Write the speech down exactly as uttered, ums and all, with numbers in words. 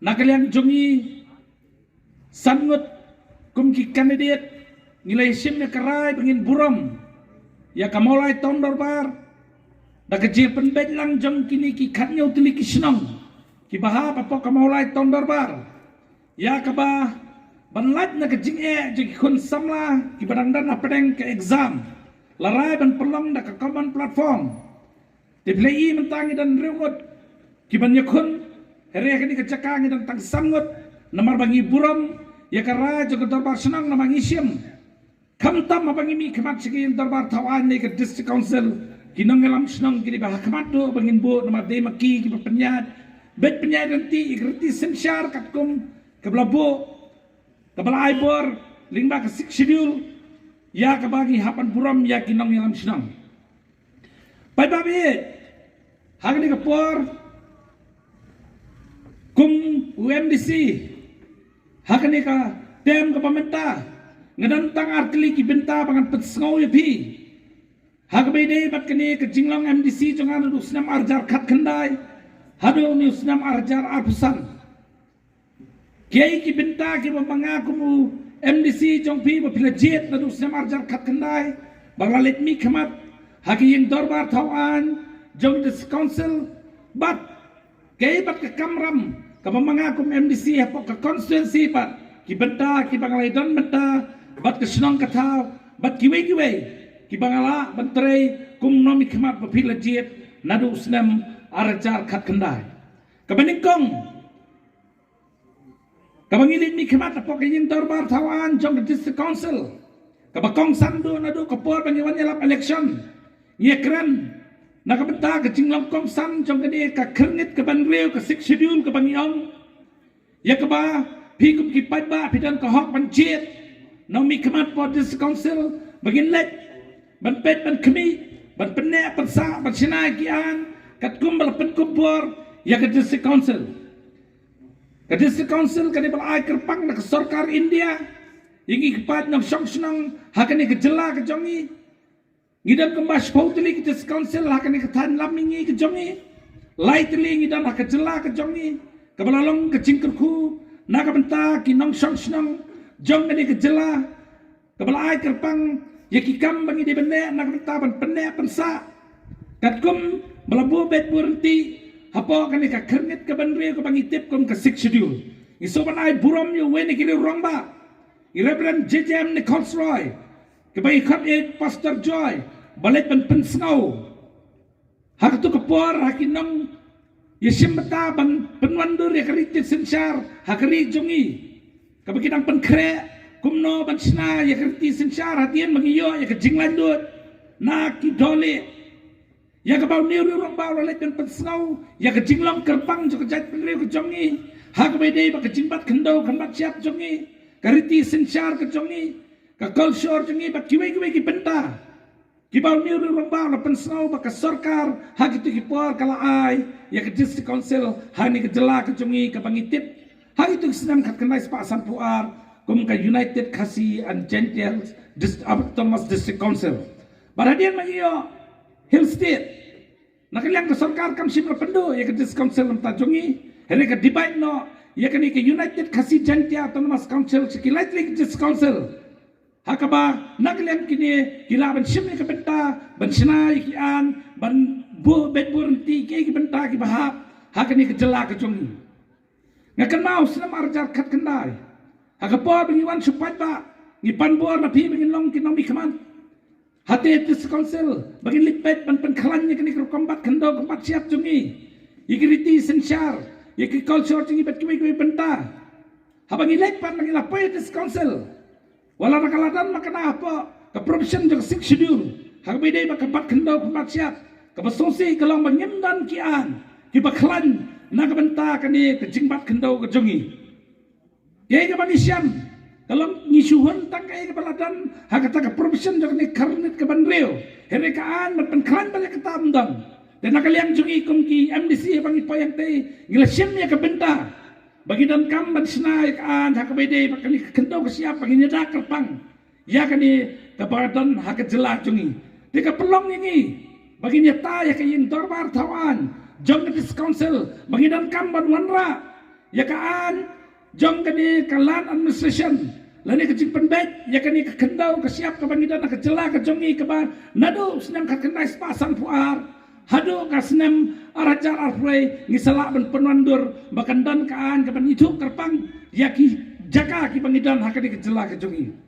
Na ka liang jong ngi san ngut kum ki candidate, ngi la ïashim ïa ka rai ba ngin burom ïa ka Mawlai Town Dorbar da ka jingpynbeit lang jong kine ki khatnïew tylli ki shnong kiba hap hapoh ka Mawlai Town Dorbar, ïa kaba ban lait na ka jingeh jong ki khun samla kiba dang don hapdeng ka exam, la rai ban pynlong da ka common platform. Te phi la i mynta ngi don hynriew ngut kiban ïakhun, hynrei ha kane ka jaka ngi don tang san ngut, namar ba ngi burom ïa ka rai jong ka dorbar shnong namar ngi shim. Khamtam haba ngi mihkhmat sha ka ïing dorbar thaw aiñ ne ka District Council, ki nongïalam shnong ki dei ba ha khmat duh ba ngin buh namar dei ma ki kiba pynïaid, beit pynïaid ryntih ïa ka riti synshar katkum kaba la buh, kaba la ai bor lyngba ka Sixth Schedule, ïa kaba ngi hap ban burom ïa ki nongïalam shnong. Paidbah baieit, ha kane ka por kum u M D C, ha kane ka term kaba mynta, nga don tang ar tylli ki bynta ba ngan pynsngew ïa phi. Ha kaba ïadei bad kane ka jinglong M D C jong nga naduh u snem ar hajar khatkhyndai haduh une u snem ar hajar arphew san. Kiei ki bynta kiba ma nga kum u M D C jong phi ba phi la jied naduh u snem ar hajar khatkhyndai, ba nga la leit mihkhmat ha ka ïing dorbar thaw aiñ jong ka District Council, bad kiei pat ka kamram kaba ma nga kum M D C hapoh ka constituency pat, ki bynta kiba nga la ïadon bynta bad ka shnong ka thaw, bad kiwei kiwei kiba nga lah ban trei kum u nongmihkhmat ba phi la jied naduh u snem ar hajar khatkhyndai. Kaba nyngkong, kaba ngi leit mihkhmat hapoh ka ïing dorbar thaw aiñ jong ka District Council, kaba kongsan duh naduh ka por ba ngi wan ïalap election, ngi ïakren na ka bynta ka jinglong kongsan jong kane ka khyrngit kaba hynriew ka Sixth Schedule kaba ngi ong. Ïa kaba phi kum ki paidbah phi don ka hok ban jied nongmihkhmat hapoh District Council ba ngin leit ban peit ban khmih, ban pynneh pynsah, ban shna ïa ki aiñ katkum ba la pynkup bor ïa ka District Council. Ka District Council ka dei ba la ai kyrpang na ka sorkar India ïa ngi ki paid nongshong shnong ha kane ka jylla ka jong ngi. Ngi don kumba shiphew tylli ki District Council ha kane ka thaiñ lam mihngi ka jong ngi. Lai tylli ngi don ha ka jylla ka jong ngi, kaba la long ka jingkyrkhu na ka bynta ki nongshong shnong jong kane ka jylla, kaba la ai kyrpang ïa ki kam ba ngi dei ban leh na ka bynta ban pynneh pynsah katkum ba la buh beit buh ryntih hapoh kane ka khyrngit kaba hynriew kaba ngi tip kum ka Sixth Schedule. Ngi sngewbha ban ai burom ïa uwei na ki riew rangbah, i Reverend J J M Nichols Roy, kaba i khot ïa Pastor Joy ba leit ban pynsngew ha katto ka por ha ki nongïashim bynta ban pynwandur ïa ka riti synshar ha ka ri jong ngi, kaba ki dang pynkhreh kumno ban shna ïa ka riti synshar hadien ba ngi ïoh ïa ka jinglaitluid na ki dohlieh. Ïa kaba une u riew rangbah u la leit ban pynsngew ïa ka jinglong kyrpang jong ka jaitbynriew ka jong ngi ha kaba ïadei bad ka jingbat khyndew khynbat shyiap jong ngi, ka riti synshar ka jong ngi, ka culture jong ngi bad kiwei kiwei ki bynta kiba une u riew rangbah u la pynsngew ba ka sorkar ha kito ki por ka la ai ïa ka District Council ha kane ka jylla ka jong ngi kaba ngi tip ha kito ki snem khatkhyndai spah sanphew ar kum ka United Khasi and Jaintia Dist-, Autonomous District Council. Bad hadien ba ngi ïoh Hill State, na ka liang ka sorkar kam shym la pynduh ïa ka District Council na ka bynta jong ngi, hynrei ka divide noh ïa kane ka United Khasi Jaintia Autonomous Council sha ki lai tylli ki District Council. Ha kaba na ka liang kine ki lah ban shim ïa ka bynta ban shna ïa ki aiñ, ban buh beit buh ryntih ïa ki bynta kiba hap ha kane ka jylla ka jong ngi. Nga kynmaw snem ar hajar khatkhyndai, ha ka por ba ngi wan shu paidbah, ngi pan bor na phi ba ngin long ki nongmihkhmat ha te District Council ba ngin leit peit ban pynkhlaiñ ïa kane ka rukom bat khyndew khynbat shyiap jong ngi, ïa ki riti synshar, ïa ki culture jong ngi bad kiwei kiwei bynta. Haba ngi leit pat ba ngi la poi District Council, wat la ka la don ma ka na hapoh ka provision jong ka Sixth Schedule ha kaba ïadei bad ka bat khyndew khynbat shyiap, kaba sngewsih ka long ba ngim don ki aiñ kiba khlaiñ na ka bynta kane ka jingbat khyndew ka jong ngi. Kaei kaba ngi shem ka long ngi shu hun tang kaei kaba la don ha kata ka provision jong kane ka khyrnit kaba hynriew, hynrei ka aiñ ban pynkhlaiñ bad ïa kata ym don. Te na ka liang jong ngi kum ki M D C haba ngi poi hangtei ngi la shim ïa ka bynta ba ngi donkam ban shna ïa ka aiñ ha kaba ïadei bad kane ka khyndew ka shyiap ba ngin ïada kyrpang ïa kane kaba don ha ka jylla jong ngi. Te ka pynlong ïa ngi ba ngin ïatai ïa ka ïing dorbar thaw aiñ jong ka District Council ba ngi donkam ban wanrah ïa ka aiñ jong kane ka Land Administration lane ka jingpynbeit ïa kane ka khyndew ka shyiap kaba ngi don ha ka jylla ka jong ngi, kaba naduh snem khatkhyndai spah sanphew ar haduh ka snem ar hajar arphew wei ngi sa lah ban pynwandur ba kan don ka aiñ kaban ithuh kyrpang ïa ki jaka kiba ngi don ha kane ka jylla ka jong ngi.